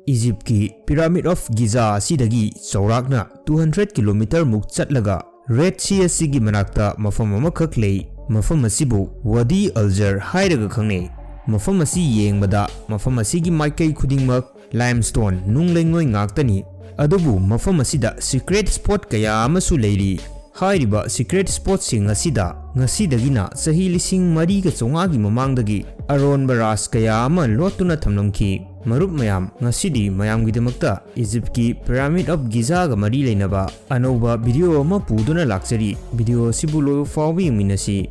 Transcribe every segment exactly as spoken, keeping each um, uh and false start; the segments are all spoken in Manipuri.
ꯏꯖꯤꯞꯀꯤ Pyramid of Giza ꯑꯁꯤꯗꯒꯤ ꯆꯥꯎꯔꯥꯛꯅ two hundred kilometre ꯃꯨꯛ ꯆꯠꯂꯒ Red Sea ꯑꯁꯤꯒꯤ ꯃꯅꯥꯛꯇ ꯃꯐꯝ ꯑꯃꯈꯛ ꯂꯩ꯫ ꯃꯐꯝ ꯑꯁꯤꯕꯨ Wadi Alger ꯍꯥꯏꯔꯒ ꯈꯪꯅꯩ꯫ ꯃꯐꯝ ꯑꯁꯤ ꯌꯦꯡꯕꯗ ꯃꯐꯝ ꯑꯁꯤꯒꯤ ꯃꯥꯏꯀꯩ ꯈꯨꯗꯤꯡꯃꯛ limestone, ꯅꯨꯡ ꯂꯩꯉꯣꯏ ꯉꯥꯛꯇꯅꯤ꯫ ꯑꯗꯨꯕꯨ ꯃꯐꯝ ꯑꯁꯤꯗ secret spot ꯀꯌꯥ ꯑꯃꯁꯨ ꯂꯩꯔꯤ꯫ ꯍꯥꯏꯔꯤꯕ secret spotꯁꯤꯡ ꯑꯁꯤꯗ ꯉꯁꯤꯗꯒꯤꯅ ꯆꯍꯤ ꯂꯤꯁꯤꯡ ꯃꯔꯤꯒ ꯆꯥꯝꯃꯉꯥꯒꯤ ꯃꯃꯥꯡꯗꯒꯤ ꯑꯔꯣꯟꯕ ꯔꯥꯖ ꯀꯌꯥ ꯑꯃ ꯂꯣꯠꯇꯨꯅ ꯊꯝꯂꯝꯈꯤ꯫ ꯃꯔꯨꯞ ꯃꯌꯥꯝ, ꯉꯁꯤꯗꯤ ꯃꯌꯥꯝꯒꯤꯗꯃꯛꯇ ꯏꯖꯤꯞꯀꯤ Pyramid of Gizaꯒ ꯃꯔꯤ ꯂꯩꯅꯕ ꯑꯅꯧꯕ video ꯑꯃ ꯄꯨꯗꯨꯅ ꯂꯥꯛꯆꯔꯤ꯫ Video ꯑꯁꯤꯕꯨ ꯂꯣꯏꯕ ꯐꯥꯎꯕ ꯌꯦꯡꯃꯤꯟꯅꯁꯤ꯫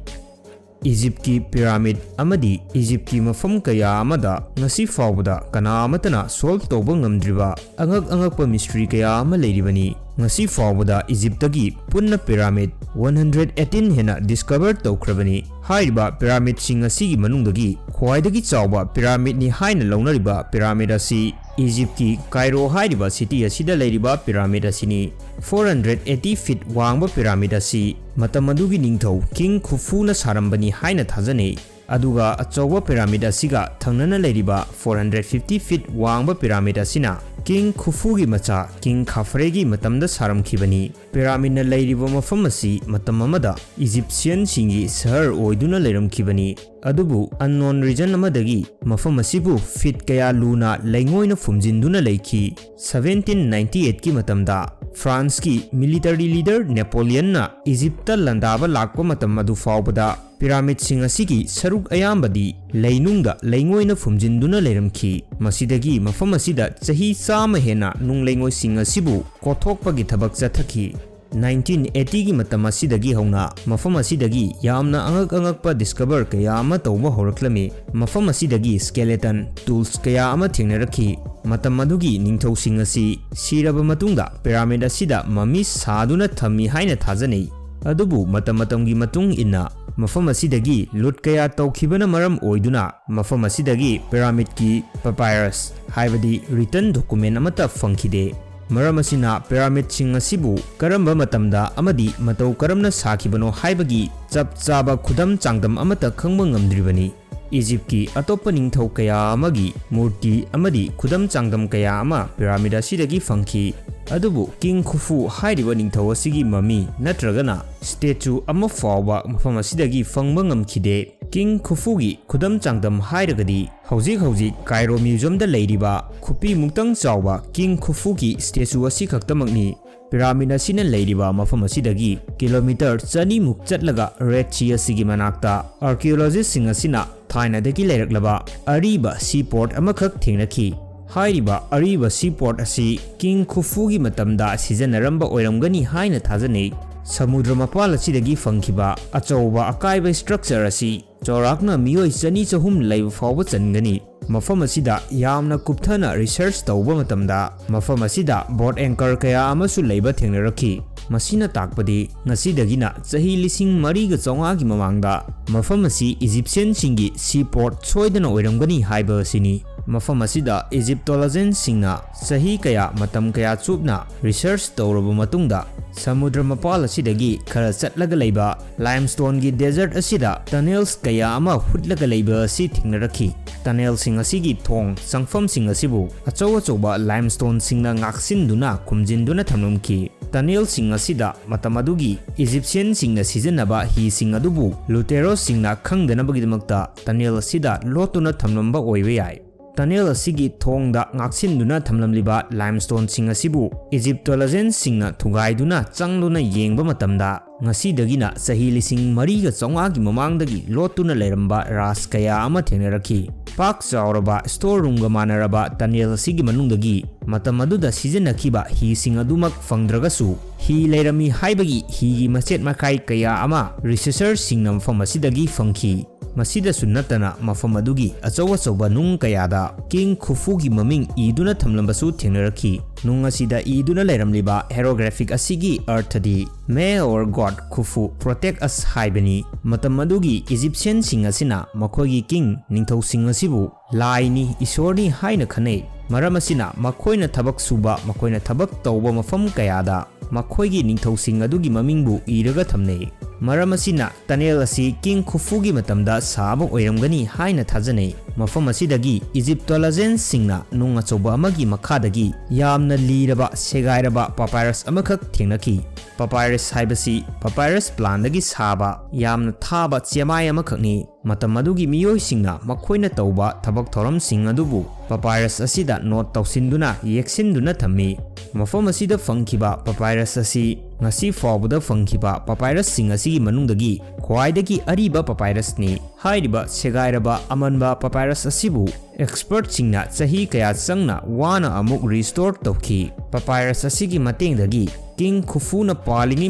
ꯏꯖꯤꯞꯀꯤ pyramid ꯑꯃꯗꯤ ꯏꯖꯤꯞꯀꯤ ꯃꯐꯝ ꯀꯌꯥ ꯑꯃꯗ ꯉꯁꯤ ꯐꯥꯎꯕꯗ ꯀꯅꯥ ꯑꯃꯠꯇꯅ solve ꯇꯧꯕ ꯉꯝꯗ꯭ꯔꯤꯕ ꯑꯉꯛ ꯑꯉꯛꯄ mystery ꯀꯌꯥ ꯑꯃ ꯂꯩꯔꯤꯕꯅꯤ꯫ ꯉꯁꯤ ꯐꯥꯎꯕꯗ ꯏꯖꯤꯞꯇꯒꯤ ꯄꯨꯟꯅ pyramid one hundred eighteen ꯍꯦꯟꯅ discover ꯇꯧꯈ꯭ꯔꯕꯅꯤ꯫ ꯍꯥꯏꯔꯤꯕ pyramidꯁꯤꯡ ꯑꯁꯤꯒꯤ ꯃꯅꯨꯡꯗꯒꯤ ꯈ꯭ꯋꯥꯏꯗꯒꯤ ꯆꯥꯎꯕ pyramidꯅꯤ ꯍꯥꯏꯅ ꯂꯧꯅꯔꯤꯕ pyramid ꯑꯁꯤ ꯏꯖꯤꯞꯀꯤ Cairo ꯍꯥꯏꯔꯤꯕ city ꯑꯁꯤꯗ ꯂꯩꯔꯤꯕ pyramid ꯑꯁꯤꯅꯤ꯫ Four hundred eighty feet ꯋꯥꯡꯕ pyramid ꯑꯁꯤ ꯃꯇꯝ ꯑꯗꯨꯒꯤ ꯅꯤꯡꯊꯧ King Khufuꯅ ꯁꯥꯔꯝꯕꯅꯤ ꯍꯥꯏꯅ ꯊꯥꯖꯅꯩ꯫ ꯑꯗꯨꯒ ꯑꯆꯧꯕ pyramid ꯑꯁꯤꯒ ꯊꯪꯅꯅ ꯂꯩꯔꯤꯕ four hundred fifty feet ꯋꯥꯡꯕ pyramid ꯑꯁꯤꯅ King Khufuꯒꯤ ꯃꯆꯥ King Khafreꯒꯤ ꯃꯇꯝꯗ ꯁꯥꯔꯝꯈꯤꯕꯅꯤ꯫ Pyramidꯅ ꯂꯩꯔꯤꯕ ꯃꯐꯝ ꯑꯁꯤ ꯃꯇꯝ ꯑꯃꯗ Egyptianꯁꯤꯡꯒꯤ ꯁꯍꯔ ꯑꯣꯏꯗꯨꯅ ꯂꯩꯔꯝꯈꯤꯕꯅꯤ꯫ ꯑꯗꯨꯕꯨ unknown reason ꯑꯃꯗꯒꯤ ꯃꯐꯝ ꯑꯁꯤꯕꯨ feet ꯀꯌꯥ ꯂꯨꯅ ꯂꯩꯉꯣꯏꯅ ꯐꯨꯝꯖꯤꯟꯗꯨꯅ ꯂꯩꯈꯤ꯫ Seventeen ninety eightꯀꯤ ꯃꯇꯝꯗ Franceꯀꯤ military leader Napoleonꯅ Egyptꯇ ꯂꯥꯟꯗꯥꯕ ꯂꯥꯛꯄ ꯃꯇꯝ ꯑꯗꯨ ꯐꯥꯎꯕꯗ pyramidꯁꯤꯡ ꯑꯁꯤꯒꯤ ꯁꯔꯨꯛ ꯑꯌꯥꯝꯕꯗꯤ ꯂꯩꯅꯨꯡꯗ ꯂꯩꯉꯣꯏꯅ ꯐꯨꯝꯖꯤꯟꯗꯨꯅ ꯂꯩꯔꯝꯈꯤ꯫ ꯃꯁꯤꯗꯒꯤ ꯃꯐꯝ ꯑꯁꯤꯗ ꯆꯍꯤ ꯆꯥꯝꯃ ꯍꯦꯟꯅ ꯅꯨꯡ ꯂꯩꯉꯣꯏꯁꯤꯡ ꯑꯁꯤꯕꯨ ꯀꯣꯊꯣꯛꯄꯒꯤ ꯊꯕꯛ ꯆꯠꯊꯈꯤ꯫ Nineteen eightyꯒꯤ ꯃꯇꯝ ꯑꯁꯤꯗꯒꯤ ꯍꯧꯅ ꯃꯐꯝ ꯑꯁꯤꯗꯒꯤ ꯌꯥꯝꯅ ꯑꯉꯛ ꯑꯉꯛꯄ discover ꯀꯌꯥ ꯑꯃ ꯇꯧꯕ ꯍꯧꯔꯛꯂꯝꯃꯤ꯫ ꯃꯐꯝ ꯑꯁꯤꯗꯒꯤ skeleton tools ꯀꯌꯥ ꯑꯃ ꯊꯦꯡꯅꯔꯛꯈꯤ꯫ ꯃꯇꯝ ꯑꯗꯨꯒꯤ ꯅꯤꯡꯊꯧꯁꯤꯡ ꯑꯁꯤ ꯁꯤꯔꯕ ꯃꯇꯨꯡꯗ pyramid ꯑꯁꯤꯗ mummy ꯁꯥꯗꯨꯅ ꯊꯝꯃꯤ ꯍꯥꯏꯅ ꯊꯥꯖꯅꯩ꯫ ꯑꯗꯨꯕꯨ ꯃꯇꯝ ꯃꯇꯝꯒꯤ ꯃꯇꯨꯡ ꯏꯟꯅ ꯃꯐꯝ ꯑꯁꯤꯗꯒꯤ loot ꯀꯌꯥ ꯇꯧꯈꯤꯕꯅ ꯃꯔꯝ ꯑꯣꯏꯗꯨꯅ ꯃꯐꯝ ꯑꯁꯤꯗꯒꯤ pyramidꯀꯤ papyrus, ꯍꯥꯏꯕꯗꯤ written document ꯑꯃꯠꯇ ꯐꯪꯈꯤꯗꯦ꯫ ꯃꯔꯝ ꯑꯁꯤꯅ ꯄꯤꯔꯥꯃꯤꯗꯁꯤꯡ ꯑꯁꯤꯕꯨ ꯀꯔꯝꯕ ꯃꯇꯝꯗ ꯑꯃꯗꯤ ꯃꯇꯧ ꯀꯔꯝꯅ ꯁꯥꯈꯤꯕꯅꯣ ꯍꯥꯏꯕꯒꯤ ꯆꯞ ꯆꯥꯕ ꯈꯨꯗꯝ ꯆꯥꯡꯗꯝ ꯑꯃꯠꯇ ꯈꯪꯕ ꯉꯝꯗ꯭ꯔꯤꯕꯅꯤ꯫ ꯏꯖꯤꯞꯀꯤ ꯑꯇꯣꯞꯄ ꯅꯤꯡꯊꯧ ꯀꯌꯥ ꯑꯃꯒꯤ ꯃꯨꯔꯇꯤ ꯑꯃꯗꯤ ꯈꯨꯗꯝ ꯆꯥꯡꯗꯝ ꯀꯌꯥ ꯑꯃ ꯄꯤꯔꯥꯃꯤꯗ ꯑꯁꯤꯗꯒꯤ ꯐꯪꯈꯤ꯫ ꯑꯗꯨꯕꯨ ꯀꯤꯡ ꯈꯨꯐꯨ ꯍꯥꯏꯔꯤꯕ ꯅꯤꯡꯊꯧ ꯑꯁꯤꯒꯤ ꯃꯃꯤ ꯅꯠꯇ꯭ꯔꯒꯅ statue ꯑꯃ ꯐꯥꯎꯕ ꯃꯐꯝ ꯑꯁꯤꯗꯒꯤ ꯐꯪꯕ ꯉꯝꯈꯤꯗꯦ꯫ ꯀꯤꯡ ꯈꯨꯐꯨꯒꯤ ꯈꯨꯗꯝ ꯆꯥꯡꯗꯝ ꯍꯥꯏꯔꯒꯗꯤ ꯍꯧꯖꯤꯛ ꯍꯧꯖꯤꯛ ꯀꯥꯏꯔꯣ ꯃ꯭ꯌꯨꯖꯤꯌꯝꯗ ꯂꯩꯔꯤꯕ ꯈꯨꯄꯤ ꯃꯨꯛꯇꯪ ꯆꯥꯎꯕ ꯀꯤꯡ ꯈꯨꯐꯨꯒꯤ statue ꯑꯁꯤ ꯈꯛꯇꯃꯛꯅꯤ꯫ ꯄꯤꯔꯥꯃꯤꯗ ꯑꯁꯤꯅ ꯂꯩꯔꯤꯕ ꯃꯐꯝ ꯑꯁꯤꯗꯒꯤ ꯀꯤꯂꯣꯃꯤꯇꯔ ꯆꯅꯤꯃꯨꯛ ꯆꯠꯂꯒ ꯔꯦꯗ ꯁꯤ ꯑꯁꯤꯒꯤ ꯃꯅꯥꯛꯇ archaeologistꯁꯤꯡ ꯑꯁꯤꯅ ꯊꯥꯏꯅꯗꯒꯤ ꯂꯩꯔꯛꯂꯕ ꯑꯔꯤꯕ seaport ꯑꯃꯈꯛ ꯊꯦꯡꯅꯈꯤ꯫ ꯍꯥꯏꯔꯤꯕ ꯑꯔꯤꯕ seaport ꯑꯁꯤ ꯀꯤꯡ ꯈꯨꯐꯨꯒꯤ ꯃꯇꯝꯗ ꯁꯤꯖꯤꯟꯅꯔꯝꯕ ꯑꯣꯏꯔꯝꯒꯅꯤ ꯍꯥꯏꯅ ꯊꯥꯖꯅꯩ꯫ ꯁꯃꯨꯗ꯭ꯔ ꯃꯄꯥꯜ ꯑꯁꯤꯗꯒꯤ ꯐꯪꯈꯤꯕ ꯑꯆꯧꯕ ꯑꯀꯥꯏꯕ structure ꯑꯁꯤ ꯆꯥꯎꯔꯥꯛꯅ ꯃꯤꯑꯣꯏ ꯆꯅꯤ ꯆꯍꯨꯝ ꯂꯩꯕ ꯐꯥꯎꯕ ꯆꯟꯒꯅꯤ꯫ ꯃꯐꯝ ꯑꯁꯤꯗ ꯌꯥꯝꯅ ꯀꯨꯞꯊꯅ research ꯇꯧꯕ ꯃꯇꯝꯗ ꯃꯐꯝ ꯑꯁꯤꯗ boat anchor ꯀꯌꯥ ꯑꯃꯁꯨ ꯂꯩꯕ ꯊꯦꯡꯅꯔꯛꯈꯤ꯫ ꯃꯁꯤꯅ ꯇꯥꯛꯄꯗꯤ ꯉꯁꯤꯗꯒꯤꯅ ꯆꯍꯤ ꯂꯤꯁꯤꯡ ꯃꯔꯤꯒ ꯆꯥꯝꯃꯉꯥꯒꯤ ꯃꯃꯥꯡꯗ ꯃꯐꯝ ꯑꯁꯤ Egyptianꯁꯤꯡꯒꯤ seaport ꯁꯣꯏꯗꯅ ꯑꯣꯏꯔꯝꯒꯅꯤ ꯍꯥꯏꯕ ꯑꯁꯤꯅꯤ꯫ ꯃꯐꯝ ꯑꯁꯤꯗ Egyptologianꯁꯤꯡꯅ ꯆꯍꯤ ꯀꯌꯥ ꯃꯇꯝ ꯀꯌꯥ ꯆꯨꯞꯅ research ꯇꯧꯔꯕ ꯃꯇꯨꯡꯗ ꯁꯃꯨꯗ꯭ꯔ ꯃꯄꯥꯜ ꯑꯁꯤꯗꯒꯤ ꯈꯔ ꯆꯠꯂꯒ ꯂꯩꯕ limestoneꯒꯤ desert ꯑꯁꯤꯗ tunnels ꯀꯌꯥ ꯑꯃ ꯍꯨꯠꯂꯒ ꯂꯩꯕ ꯑꯁꯤ ꯊꯦꯡꯅꯔꯛꯈꯤ꯫ Tunnelꯁꯤꯡ ꯑꯁꯤꯒꯤ ꯊꯣꯡ ꯆꯪꯐꯝꯁꯤꯡ ꯑꯁꯤꯕꯨ ꯑꯆꯧ ꯑꯆꯧꯕ limestoneꯁꯤꯡꯅ ꯉꯥꯛꯁꯤꯟꯗꯨꯅ ꯈꯨꯝꯖꯤꯟꯗꯨꯅ ꯊꯝꯂꯝꯈꯤ꯫ Tunnelꯁꯤꯡ ꯑꯁꯤꯗ ꯃꯇꯝ ꯑꯗꯨꯒꯤ Egyptianꯁꯤꯡꯅ ꯁꯤꯖꯤꯟꯅꯕ ꯍꯤꯁꯤꯡ ꯑꯗꯨꯕꯨ Lutherosꯁꯤꯡꯅ ꯈꯪꯗꯅꯕꯒꯤꯗꯃꯛꯇ tunnel ꯑꯁꯤꯗ ꯂꯣꯠꯇꯨꯅ ꯊꯝꯂꯝꯕ ꯑꯣꯏꯕ ꯌꯥꯏ꯫ Tunnel ꯑꯁꯤꯒꯤ ꯊꯣꯡꯗ ꯉꯥꯛꯁꯤꯟꯗꯨꯅ ꯊꯝꯂꯝꯂꯤꯕ limestoneꯁꯤꯡ ꯑꯁꯤꯕꯨ Egyptologianꯁꯤꯡꯅ ꯊꯨꯒꯥꯏꯗꯨꯅ ꯆꯪꯗꯨꯅ ꯌꯦꯡꯕ ꯃꯇꯝꯗ ꯉꯁꯤꯗꯒꯤꯅ ꯆꯍꯤ ꯂꯤꯁꯤꯡ ꯃꯔꯤꯒ ꯆꯥꯝꯃꯉꯥꯒꯤ ꯃꯃꯥꯡꯗꯒꯤ ꯂꯣꯠꯇꯨꯅ ꯂꯩꯔꯝꯕ ꯔꯥꯖ ꯀꯌꯥ ꯑꯃ ꯊꯦꯡꯅꯔꯛꯈꯤ꯫ ꯄꯥꯛ ꯆꯥꯎꯔꯕ store roomꯒ ꯃꯥꯟꯅꯔꯕ tunnel ꯑꯁꯤꯒꯤ ꯃꯅꯨꯡꯗꯒꯤ ꯃꯇꯝ ꯑꯗꯨꯗ ꯁꯤꯖꯤꯟꯅꯈꯤꯕ ꯍꯤꯁꯤꯡ ꯑꯗꯨꯃꯛ ꯐꯪꯗ꯭ꯔꯒꯁꯨ ꯍꯤ ꯂꯩꯔꯝꯃꯤ ꯍꯥꯏꯕꯒꯤ ꯍꯤꯒꯤ ꯃꯆꯦꯠ ꯃꯀꯥꯏ ꯀꯌꯥ ꯑꯃ researcherꯁꯤꯡꯅ ꯃꯐꯝ ꯑꯁꯤꯗꯒꯤ ꯐꯪꯈꯤ꯫ ꯃꯁꯤꯗꯁꯨ ꯅꯠꯇꯅ ꯃꯐꯝ ꯑꯗꯨꯒꯤ ꯑꯆꯧ ꯑꯆꯧꯕ ꯅꯨꯡ ꯀꯌꯥꯗ ꯀꯤꯡ ꯈꯨꯐꯨꯒꯤ ꯃꯃꯤꯡ ꯏꯗꯨꯅ ꯊꯝꯂꯝꯕꯁꯨ ꯊꯦꯡꯅꯔꯛꯈꯤ꯫ ꯅꯨꯡ ꯑꯁꯤꯗ ꯏꯗꯨꯅ ꯂꯩꯔꯝꯂꯤꯕ hieroglyphic ꯑꯁꯤꯒꯤ ꯑꯔꯊꯗꯤ May our god Khufu protect us ꯍꯥꯏꯕꯅꯤ꯫ ꯃꯇꯝ ꯑꯗꯨꯒꯤ Egyptianꯁꯤꯡ ꯑꯁꯤꯅ ꯃꯈꯣꯏꯒꯤ ꯀꯤꯡ ꯅꯤꯡꯊꯧꯁꯤꯡ ꯑꯁꯤꯕꯨ ꯂꯥꯏꯅꯤ, ꯏꯁꯣꯔꯅꯤ ꯍꯥꯏꯅ ꯈꯟꯅꯩ꯫ ꯃꯔꯝ ꯑꯁꯤꯅ ꯃꯈꯣꯏꯅ ꯊꯕꯛ ꯁꯨꯕ, ꯃꯈꯣꯏꯅ ꯊꯕꯛ ꯇꯧꯕ ꯃꯐꯝ ꯀꯌꯥꯗ ꯃꯈꯣꯏꯒꯤ ꯅꯤꯡꯊꯧꯁꯤꯡ ꯑꯗꯨꯒꯤ ꯃꯃꯤꯡꯕꯨ ꯏꯔꯒ ꯊꯝꯅꯩ꯫ ꯃꯔꯝ ꯑꯁꯤꯅ tunnel ꯑꯁꯤ King Khufuꯒꯤ ꯃꯇꯝꯗ ꯁꯥꯕ ꯑꯣꯏꯔꯝꯒꯅꯤ ꯍꯥꯏꯅ ꯊꯥꯖꯅꯩ꯫ ꯃꯐꯝ ꯑꯁꯤꯗꯒꯤ Egyptologianꯁꯤꯡꯅ ꯅꯨꯡ ꯑꯆꯧꯕ ꯑꯃꯒꯤ ꯃꯈꯥꯗꯒꯤ ꯌꯥꯝꯅ ꯂꯤꯔꯕ, ꯁꯦꯒꯥꯏꯔꯕ papyrus ꯑꯃꯈꯛ ꯊꯦꯡꯅꯈꯤ꯫ Papyrus ꯍꯥꯏꯕꯁꯤ papyrus plantꯗꯒꯤ ꯁꯥꯕ ꯌꯥꯝꯅ ꯊꯥꯕ ꯆꯦꯃꯥꯏ ꯑꯃꯈꯛꯅꯤ꯫ ꯃꯇꯝ ꯑꯗꯨꯒꯤ ꯃꯤꯑꯣꯏꯁꯤꯡꯅ ꯃꯈꯣꯏꯅ ꯇꯧꯕ ꯊꯕꯛ ꯊꯧꯔꯝꯁꯤꯡ ꯑꯗꯨꯕꯨ papyrus ꯑꯁꯤꯗ note ꯇꯧꯁꯤꯟꯗꯨꯅ ꯌꯦꯛꯁꯤꯟꯗꯨꯅ ꯊꯝꯃꯤ꯫ ꯃꯐꯝ ꯑꯁꯤꯗ ꯐꯪꯈꯤꯕ papyrus ꯑꯁꯤ ꯉꯁꯤ ꯐꯥꯎꯕꯗ ꯐꯪꯈꯤꯕ papyrusꯁꯤꯡ ꯑꯁꯤꯒꯤ ꯃꯅꯨꯡꯗꯒꯤ ꯈ꯭ꯋꯥꯏꯗꯒꯤ ꯑꯔꯤꯕ papyrusꯅꯤ꯫ ꯍꯥꯏꯔꯤꯕ ꯁꯦꯒꯥꯏꯔꯕ ꯑꯃꯟꯕ papyrus ꯑꯁꯤꯕꯨ expertꯁꯤꯡꯅ ꯆꯍꯤ ꯀꯌꯥ ꯆꯪꯅ ꯋꯥꯅ ꯑꯃꯨꯛ restore ꯇꯧꯈꯤ꯫ Papyrus ꯑꯁꯤꯒꯤ ꯃꯇꯦꯡꯗꯒꯤ King Khufuꯅ ꯄꯥꯜꯂꯤꯉꯩ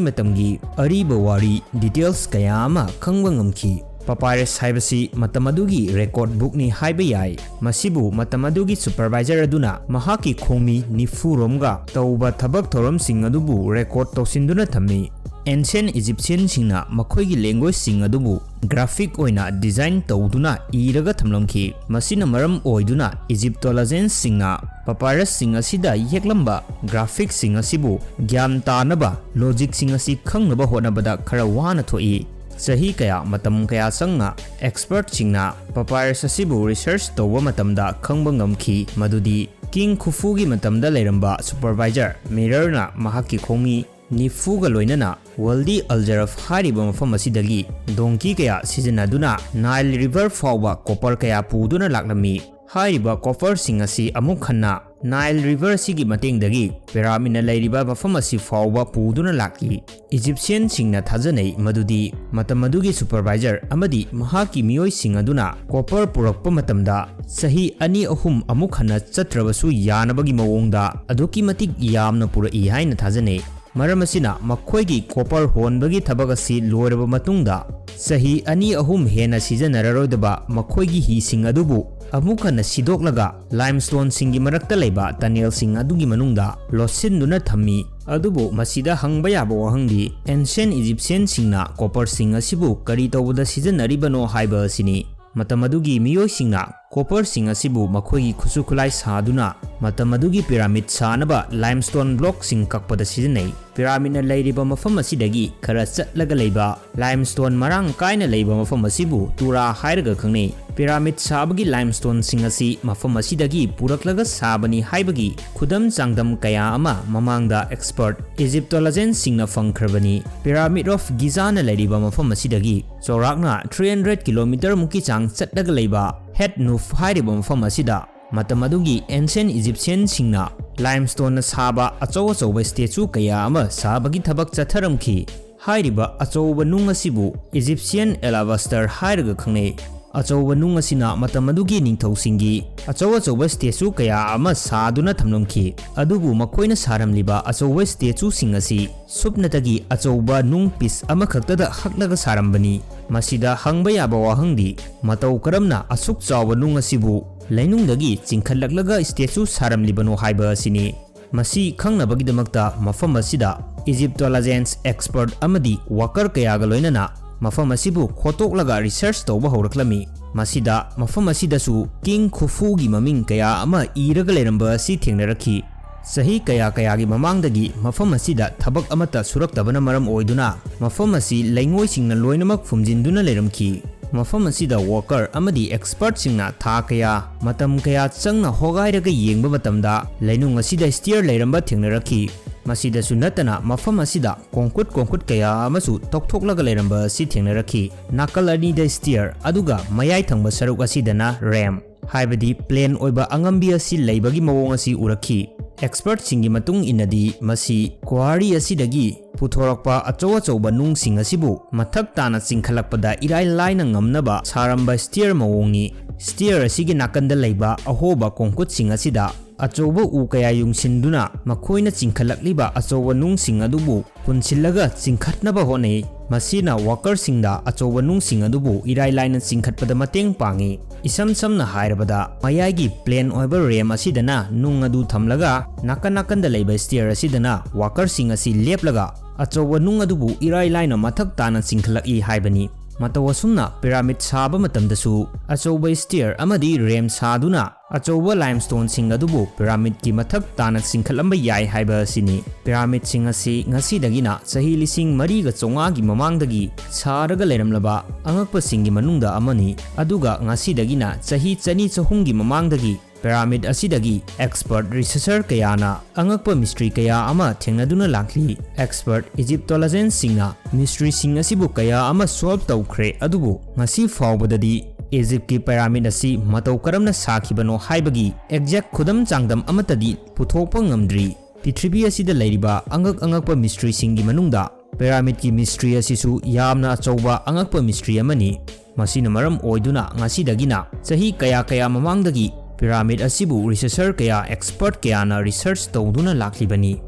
ꯃꯇꯝꯒꯤ ꯑꯔꯤꯕ ꯋꯥꯔꯤ details ꯀꯌꯥ ꯑꯃ ꯈꯪꯕ ꯉꯝꯈꯤ꯫ Papyrus ꯍꯥꯏꯕꯁꯤ ꯃꯇꯝ ꯑꯗꯨꯒꯤ record bookꯅꯤ ꯍꯥꯏꯕ ꯌꯥꯏ꯫ ꯃꯁꯤꯕꯨ ꯃꯇꯝ ꯑꯗꯨꯒꯤ supervisor ꯑꯗꯨꯅ ꯃꯍꯥꯛꯀꯤ ꯈꯣꯡꯃꯤ ꯅꯤꯐꯨꯔꯣꯝꯒ ꯇꯧꯕ ꯊꯕꯛ ꯊꯧꯔꯝꯁꯤꯡ ꯑꯗꯨꯕꯨ record ꯇꯧꯁꯤꯟꯗꯨꯅ ꯊꯝꯃꯤ꯫ Ancient Egyptianꯁꯤꯡꯅ ꯃꯈꯣꯏꯒꯤ language« ꯁꯤꯡ ꯑꯗꯨꯕꯨ graphic ꯑꯣꯏꯅ design ꯇꯧꯗꯨꯅ ꯏꯔꯒ ꯊꯝꯂꯝꯈꯤ꯫ ꯃꯁꯤꯅ ꯃꯔꯝ ꯑꯣꯏꯗꯨꯅ Egyptologianꯁꯤꯡꯅ papyrusꯁꯤꯡ ꯑꯁꯤꯗ ꯌꯦꯛꯂꯝꯕ graphicꯁꯤꯡ ꯑꯁꯤꯕꯨ ꯒ꯭ꯌꯥꯟ ꯇꯥꯅꯕ logicꯁꯤꯡ ꯑꯁꯤ ꯈꯪꯅꯕ ꯍꯣꯠꯅꯕꯗ ꯈꯔ ꯋꯥꯅ ꯊꯣꯛꯏ꯫ ꯆꯍꯤ ꯀꯌꯥ, ꯃꯇꯝ ꯀꯌꯥ ꯆꯪꯅ expertꯁꯤꯡꯅ papyrus ꯑꯁꯤꯕꯨ research ꯇꯧꯕ ꯃꯇꯝꯗ ꯈꯪꯕ ꯉꯝꯈꯤ ꯃꯗꯨꯗꯤ King Khufuꯒꯤ ꯃꯇꯝꯗ ꯂꯩꯔꯝꯕ supervisor Mererꯅ ꯃꯍꯥꯛꯀꯤ ꯈꯣꯡꯃꯤ ꯅꯤꯐꯨꯒ ꯂꯣꯏꯅꯅ Wadi al Jurf ꯍꯥꯏꯔꯤꯕ ꯃꯐꯝ ꯑꯁꯤꯗꯒꯤ donkey ꯀꯌꯥ ꯁꯤꯖꯤꯟꯅꯗꯨꯅ Nile River ꯐꯥꯎꯕ copper ꯀꯌꯥ ꯄꯨꯗꯨꯅ ꯂꯥꯛꯂꯝꯃꯤ꯫ ꯍꯥꯏꯔꯤꯕ copperꯁꯤꯡ ꯑꯁꯤ ꯑꯃꯨꯛ ꯍꯟꯅ Nile River ꯑꯁꯤꯒꯤ ꯃꯇꯦꯡꯗꯒꯤ pyramidꯅ ꯂꯩꯔꯤꯕ ꯃꯐꯝ ꯑꯁꯤ ꯐꯥꯎꯕ ꯄꯨꯗꯨꯅ ꯂꯥꯛꯂꯤ꯫ Egyptianꯁꯤꯡꯅ ꯊꯥꯖꯅꯩ ꯃꯗꯨꯗꯤ ꯃꯇꯝ ꯑꯗꯨꯒꯤ supervisor ꯑꯃꯗꯤ ꯃꯍꯥꯛꯀꯤ ꯃꯤꯑꯣꯏꯁꯤꯡ ꯑꯗꯨꯅ copper ꯄꯨꯔꯛꯄ ꯃꯇꯝꯗ ꯆꯍꯤ ꯑꯅꯤ ꯑꯍꯨꯝ ꯑꯃꯨꯛ ꯍꯟꯅ ꯆꯠꯇ꯭ꯔꯕꯁꯨ ꯌꯥꯅꯕꯒꯤ ꯃꯑꯣꯡꯗ ꯑꯗꯨꯛꯀꯤ ꯃꯇꯤꯛ ꯌꯥꯝꯅ ꯄꯨꯔꯛꯏ ꯍꯥꯏꯅ ꯊꯥꯖꯅꯩ꯫ ꯃꯔꯝ ꯑꯁꯤꯅ ꯃꯈꯣꯏꯒꯤ copper ꯍꯣꯟꯕꯒꯤ ꯊꯕꯛ ꯑꯁꯤ ꯂꯣꯏꯔꯕ ꯃꯇꯨꯡꯗ ꯆꯍꯤ ꯑꯅꯤ ꯑꯍꯨꯝ ꯍꯦꯟꯅ ꯁꯤꯖꯤꯟꯅꯔꯔꯣꯏꯗꯕ ꯃꯈꯣꯏꯒꯤ ꯍꯤꯁꯤꯡ ꯑꯗꯨꯕꯨ ꯑꯃꯨꯛ ꯍꯟꯅ ꯁꯤꯗꯣꯛꯂꯒ limestoneꯁꯤꯡꯒꯤ ꯃꯔꯛꯇ ꯂꯩꯕ tunnelꯁꯤꯡ ꯑꯗꯨꯒꯤ ꯃꯅꯨꯡꯗ ꯂꯣꯠꯁꯤꯟꯗꯨꯅ ꯊꯝꯃꯤ꯫ ꯑꯗꯨꯕꯨ ꯃꯁꯤꯗ ꯍꯪꯕ ꯌꯥꯕ ꯋꯥꯍꯪꯗꯤ, Ancient Egyptianꯁꯤꯡꯅ copperꯁꯤꯡ ꯑꯁꯤꯕꯨ ꯀꯔꯤ ꯇꯧꯕꯗ ꯁꯤꯖꯤꯟꯅꯔꯤꯕꯅꯣ ꯍꯥꯏꯕ ꯑꯁꯤꯅꯤ꯫ ꯃꯇꯝ ꯑꯗꯨꯒꯤ ꯃꯤꯑꯣꯏꯁꯤꯡꯅ copperꯁꯤꯡ ꯑꯁꯤꯕꯨ ꯃꯈꯣꯏꯒꯤ ꯈꯨꯠꯁꯨ ꯈꯨꯠꯂꯥꯏ ꯁꯥꯗꯨꯅ ꯃꯇꯝ ꯑꯗꯨꯒꯤ pyramid ꯁꯥꯅꯕ limestone blockꯁꯤꯡ ꯀꯛꯄꯗ ꯁꯤꯖꯤꯟꯅꯩ꯫ Pyramidꯅ ꯂꯩꯔꯤꯕ ꯃꯐꯝ ꯑꯁꯤꯗꯒꯤ ꯈꯔ ꯆꯠꯂꯒ ꯂꯩꯕ limestone ꯃꯔꯥꯡ ꯀꯥꯏꯅ ꯂꯩꯕ ꯃꯐꯝ ꯑꯁꯤꯕꯨ Tura ꯍꯥꯏꯔꯒ ꯈꯪꯅꯩ꯫ Pyramid ꯁꯥꯕꯒꯤ limestoneꯁꯤꯡ ꯑꯁꯤ ꯃꯐꯝ ꯑꯁꯤꯗꯒꯤ ꯄꯨꯔꯛꯂꯒ ꯁꯥꯕꯅꯤ ꯍꯥꯏꯕꯒꯤ ꯈꯨꯗꯝ ꯆꯥꯡꯗꯝ ꯀꯌꯥ ꯑꯃ ꯃꯃꯥꯡꯗ expert Egyptologianꯁꯤꯡꯅ ꯐꯪꯈ꯭ꯔꯕꯅꯤ꯫ Pyramid of Gizaꯅ ꯂꯩꯔꯤꯕ ꯃꯐꯝ ꯑꯁꯤꯗꯒꯤ ꯆꯥꯎꯔꯥꯛꯅ three hundred kilometre ꯃꯨꯛꯀꯤ ꯆꯥꯡ ꯆꯠꯂꯒ ꯂꯩꯕ Het Nuf ꯍꯥꯏꯔꯤꯕ ꯃꯐꯝ ꯑꯁꯤꯗ ꯃꯇꯝ ꯑꯗꯨꯒꯤ ancient Egyptianꯁꯤꯡꯅ limestoneꯅ ꯁꯥꯕ ꯑꯆꯧ ꯑꯆꯧꯕ statue ꯀꯌꯥ ꯑꯃ ꯁꯥꯕꯒꯤ ꯊꯕꯛ ꯆꯠꯊꯔꯝꯈꯤ꯫ ꯍꯥꯏꯔꯤꯕ ꯑꯆꯧꯕ ꯅꯨꯡ ꯑꯁꯤꯕꯨ Egyptian alabaster ꯍꯥꯏꯔꯒ ꯈꯪꯅꯩ꯫ ꯑꯆꯧꯕ ꯅꯨꯡ ꯑꯁꯤꯅ ꯃꯇꯝ ꯑꯗꯨꯒꯤ ꯅꯤꯡꯊꯧꯁꯤꯡꯒꯤ ꯑꯆꯧ ꯑꯆꯧꯕ statue ꯀꯌꯥ ꯑꯃ ꯁꯥꯗꯨꯅ ꯊꯝꯂꯝꯈꯤ꯫ ꯑꯗꯨꯕꯨ ꯃꯈꯣꯏꯅ ꯁꯥꯔꯝꯂꯤꯕ ꯑꯆꯧꯕ statueꯁꯤꯡ ꯑꯁꯤ ꯁꯨꯞꯅꯇꯒꯤ ꯑꯆꯧꯕ ꯅꯨꯡ piece ꯑꯃꯈꯛꯇꯗ ꯍꯛꯂꯒ ꯁꯥꯔꯝꯕꯅꯤ꯫ ꯃꯁꯤꯗ ꯍꯪꯕ ꯌꯥꯕ ꯋꯥꯍꯪꯗꯤ, ꯃꯇꯧ ꯀꯔꯝꯅ ꯑꯁꯨꯛ ꯆꯥꯎꯕ ꯅꯨꯡ ꯑꯁꯤꯕꯨ ꯂꯩꯅꯨꯡꯗꯒꯤ ꯆꯤꯡꯈꯠꯂꯛꯂꯒ statue ꯁꯥꯔꯝꯂꯤꯕꯅꯣ ꯍꯥꯏꯕ ꯑꯁꯤꯅꯤ꯫ ꯃꯁꯤ ꯈꯪꯅꯕꯒꯤꯗꯃꯛꯇ ꯃꯐꯝ ꯑꯁꯤꯗ Egyptologians expert ꯑꯃꯗꯤ worker ꯀꯌꯥꯒ ꯂꯣꯏꯅꯅ ꯃꯐꯝ ꯑꯁꯤꯕꯨ ꯈꯣꯠꯇꯣꯛꯂꯒ research ꯇꯧꯕ ꯍꯧꯔꯛꯂꯝꯃꯤ꯫ ꯃꯁꯤꯗ ꯃꯐꯝ ꯑꯁꯤꯗꯁꯨ King Khufuꯒꯤ ꯃꯃꯤꯡ ꯀꯌꯥ ꯑꯃ ꯏꯔꯒ ꯂꯩꯔꯝꯕ ꯑꯁꯤ ꯊꯦꯡꯅꯔꯛꯈꯤ꯫ ꯆꯍꯤ ꯀꯌꯥ ꯀꯌꯥꯒꯤ ꯃꯃꯥꯡꯗꯒꯤ ꯃꯐꯝ ꯑꯁꯤꯗ ꯊꯕꯛ ꯑꯃꯠꯇ ꯁꯨꯔꯛꯇꯕꯅ ꯃꯔꯝ ꯑꯣꯏꯗꯨꯅ ꯃꯐꯝ ꯑꯁꯤ ꯂꯩꯉꯣꯏꯁꯤꯡꯅ ꯂꯣꯏꯅꯃꯛ ꯐꯨꯝꯖꯤꯟꯗꯨꯅ ꯂꯩꯔꯝꯈꯤ꯫ ꯃꯐꯝ ꯑꯁꯤꯗ worker ꯑꯃꯗꯤ expertꯁꯤꯡꯅ ꯊꯥ ꯀꯌꯥ, ꯃꯇꯝ ꯀꯌꯥ ꯆꯪꯅ ꯍꯣꯒꯥꯏꯔꯒ ꯌꯦꯡꯕ ꯃꯇꯝꯗ ꯂꯩꯅꯨꯡ ꯑꯁꯤꯗ stair ꯂꯩꯔꯝꯕ ꯊꯦꯡꯅꯔꯛꯈꯤ꯫ ꯃꯁꯤꯗꯁꯨ ꯅꯠꯇꯅ ꯃꯐꯝ ꯑꯁꯤꯗ ꯀꯣꯡꯀꯨꯠ ꯀꯣꯡꯀꯨꯠ ꯀꯌꯥ ꯑꯃꯁꯨ ꯇꯧꯊꯣꯛꯂꯒ ꯂꯩꯔꯝꯕ ꯑꯁꯤ ꯊꯦꯡꯅꯔꯛꯈꯤ꯫ ꯅꯥꯀꯜ ꯑꯅꯤꯗ stair, ꯑꯗꯨꯒ ꯃꯌꯥꯏ ꯊꯪꯕ ꯁꯔꯨꯛ ꯑꯁꯤꯗꯅ ramp, ꯍꯥꯏꯕꯗꯤ plain ꯑꯣꯏꯕ ꯑꯉꯝꯕꯤ ꯑꯁꯤ ꯂꯩꯕꯒꯤ ꯃꯑꯣꯡ ꯑꯁꯤ ꯎꯔꯛꯈꯤ꯫ Expertꯁꯤꯡꯒꯤ ꯃꯇꯨꯡ ꯏꯟꯅꯗꯤ ꯃꯁꯤ quarry ꯑꯁꯤꯗꯒꯤ ꯄꯨꯊꯣꯔꯛꯄ ꯑꯆꯧ ꯑꯆꯧꯕ ꯅꯨꯡꯁꯤꯡ ꯑꯁꯤꯕꯨ ꯃꯊꯛ ꯇꯥꯅ ꯆꯤꯡꯈꯠꯂꯛꯄꯗ ꯏꯔꯥꯏ ꯂꯥꯏꯅ ꯉꯝꯅꯕ ꯁꯥꯔꯝꯕ stair ꯃꯑꯣꯡꯅꯤ꯫ Stair ꯑꯁꯤꯒꯤ ꯅꯥꯀꯟꯗ ꯂꯩꯕ ꯑꯍꯣꯕ ꯀꯣꯡꯀꯨꯠꯁꯤꯡ ꯑꯁꯤꯗ ꯑꯆꯧꯕ ꯎ ꯀꯌꯥ ꯌꯨꯡꯁꯤꯟꯗꯨꯅ ꯃꯈꯣꯏꯅ ꯆꯤꯡꯈꯠꯂꯛꯂꯤꯕ ꯑꯆꯧꯕ ꯅꯨꯡꯁꯤꯡ ꯑꯗꯨꯕꯨ ꯄꯨꯟꯁꯤꯜꯂꯒ ꯆꯤꯡꯈꯠꯅꯕ ꯍꯣꯠꯅꯩ꯫ ꯃꯁꯤꯅ workerꯁꯤꯡꯗ ꯑꯆꯧꯕ ꯅꯨꯡꯁꯤꯡ ꯑꯗꯨꯕꯨ ꯏꯔꯥꯏ ꯂꯥꯏꯅ ꯆꯤꯡꯈꯠꯄꯗ ꯃꯇꯦꯡ ꯄꯥꯡꯏ꯫ ꯏꯁꯝ ꯁꯝꯅ ꯍꯥꯏꯔꯕꯗ, ꯃꯌꯥꯏꯒꯤ plain ꯑꯣꯏꯕ ramp ꯑꯁꯤꯗꯅ ꯅꯨꯡ ꯑꯗꯨ ꯊꯝꯂꯒ, ꯅꯥꯀꯟ ꯅꯥꯀꯟꯗ ꯂꯩꯕ stair ꯑꯁꯤꯗꯅ workerꯁꯤꯡ ꯑꯁꯤ ꯂꯦꯞꯂꯒ ꯑꯆꯧꯕ ꯅꯨꯡ ꯑꯗꯨꯕꯨ ꯏꯔꯥꯏ ꯂꯥꯏꯅ ꯃꯊꯛ ꯇꯥꯅ ꯆꯤꯡꯈꯠꯂꯛꯏ ꯍꯥꯏꯕꯅꯤ꯫ ꯃꯇꯧ ꯑꯁꯨꯝꯅ ꯄꯤꯔꯥꯃꯤꯗ ꯁꯥꯕ ꯃꯇꯝꯗꯁꯨ ꯑꯆꯧꯕ ꯁ꯭ꯇꯤꯌꯔ ꯑꯃꯗꯤ ꯔꯦꯝ ꯁꯥꯗꯨꯅ ꯑꯆꯧꯕ ꯂꯥꯏꯝꯁ꯭ꯇꯣꯟꯁꯤꯡ ꯑꯗꯨꯕꯨ ꯄꯤꯔꯥꯃꯤꯗꯀꯤ ꯃꯊꯛ ꯇꯥꯅ ꯆꯤꯡꯈꯠꯂꯝꯕ ꯌꯥꯏ ꯍꯥꯏꯕ ꯑꯁꯤꯅꯤ꯫ ꯄꯤꯔꯥꯃꯤꯗꯁꯤꯡ ꯑꯁꯤ ꯉꯁꯤꯗꯒꯤꯅ ꯆꯍꯤ ꯂꯤꯁꯤꯡ ꯃꯔꯤꯒ ꯆꯥꯝꯃꯉꯥꯒꯤ ꯃꯃꯥꯡꯗꯒꯤ ꯁꯥꯔꯒ ꯂꯩꯔꯝꯂꯕ ꯑꯉꯛꯄꯁꯤꯡꯒꯤ ꯃꯅꯨꯡꯗ ꯑꯃꯅꯤ, ꯑꯗꯨꯒ ꯉꯁꯤꯗꯒꯤꯅ ꯆꯍꯤ ꯆꯅꯤ ꯆꯍꯨꯝꯒꯤ ꯃꯃꯥꯡꯗꯒꯤ ꯄꯤꯔꯥꯃꯤꯗ ꯑꯁꯤꯗꯒꯤ ꯑꯦꯛꯁꯄꯔꯠ ꯔꯤꯁꯔꯆꯔ ꯀꯌꯥꯅ ꯑꯉꯛꯄ ꯃꯤꯁꯇ꯭ꯔꯤ ꯀꯌꯥ ꯑꯃ ꯊꯦꯡꯅꯗꯨꯅ ꯂꯥꯛꯂꯤ꯫ ꯑꯦꯛꯁꯄꯔꯠ ꯏꯖꯤꯞꯇꯣꯂꯣꯖꯤꯌꯟꯁꯤꯡꯅ ꯃꯤꯁꯇ꯭ꯔꯤꯁꯤꯡ ꯑꯁꯤꯕꯨ ꯀꯌꯥ ꯑꯃ ꯁꯣꯜꯕ ꯇꯧꯈ꯭ꯔꯦ, ꯑꯗꯨꯕꯨ ꯉꯁꯤ ꯐꯥꯎꯕꯗꯗꯤ ꯏꯖꯤꯞꯀꯤ ꯄꯤꯔꯥꯃꯤꯗ ꯑꯁꯤ ꯃꯇꯧ ꯀꯔꯝꯅ ꯁꯥꯈꯤꯕꯅꯣ ꯍꯥꯏꯕꯒꯤ ꯑꯦꯛꯖꯦꯛ ꯈꯨꯗꯝ ꯆꯥꯡꯗꯝ ꯑꯃꯠꯇꯗꯤ ꯄꯨꯊꯣꯛꯄ ꯉꯝꯗ꯭ꯔꯤ꯫ ꯄ꯭ꯔꯤꯊꯤꯕꯤ ꯑꯁꯤꯗ ꯂꯩꯔꯤꯕ ꯑꯉꯛ ꯑꯉꯛꯄ ꯃꯤꯁꯇ꯭ꯔꯤꯁꯤꯡꯒꯤ ꯃꯅꯨꯡꯗ ꯄꯤꯔꯥꯃꯤꯗꯀꯤ ꯃꯤꯁꯇ꯭ꯔꯤ ꯑꯁꯤꯁꯨ ꯌꯥꯝꯅ ꯑꯆꯧꯕ ꯑꯉꯛꯄ ꯃꯤꯁꯇ꯭ꯔꯤ ꯑꯃꯅꯤ꯫ ꯃꯁꯤꯅ ꯃꯔꯝ ꯑꯣꯏꯗꯨꯅ ꯉꯁꯤꯗꯒꯤꯅ ꯆꯍꯤ ꯀꯌꯥ ꯀꯌꯥ ꯃꯃꯥꯡꯗꯒꯤ ꯄꯤꯔꯥꯃꯤꯗ ꯑꯁꯤꯕꯨ ꯔꯤꯁꯔꯆꯔ ꯀꯌꯥ, ꯑꯦꯛꯁꯄꯔꯠ ꯀꯌꯥꯅ ꯔꯤꯁꯔꯆ ꯇꯧꯗꯨꯅ ꯂꯥꯛꯂꯤꯕꯅꯤ꯫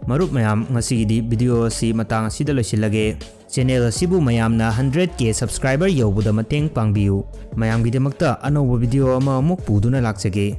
ꯃꯔꯨꯞ ꯃꯌꯥꯝ, ꯉꯁꯤꯒꯤꯗꯤ ꯚꯤꯗꯤꯑꯣ ꯑꯁꯤ ꯃꯇꯥꯡ ꯑꯁꯤꯗ ꯂꯣꯏꯁꯤꯜꯂꯒꯦ꯫ ꯆꯦꯅꯦꯜ ꯑꯁꯤꯕꯨ ꯃꯌꯥꯝꯅ ꯍꯟꯗ꯭ꯔꯦꯠ ꯀꯦ ꯁꯕꯁꯀ꯭ꯔꯥꯏꯕꯔ ꯌꯧꯕꯗ ꯃꯇꯦꯡ ꯄꯥꯡꯕꯤꯌꯨ꯫ ꯃꯌꯥꯝꯒꯤꯗꯃꯛꯇ ꯑꯅꯧꯕ ꯚꯤꯗꯤꯑꯣ ꯑꯃ ꯑꯃꯨꯛ ꯄꯨꯗꯨꯅ ꯂꯥꯛꯆꯒꯦ꯫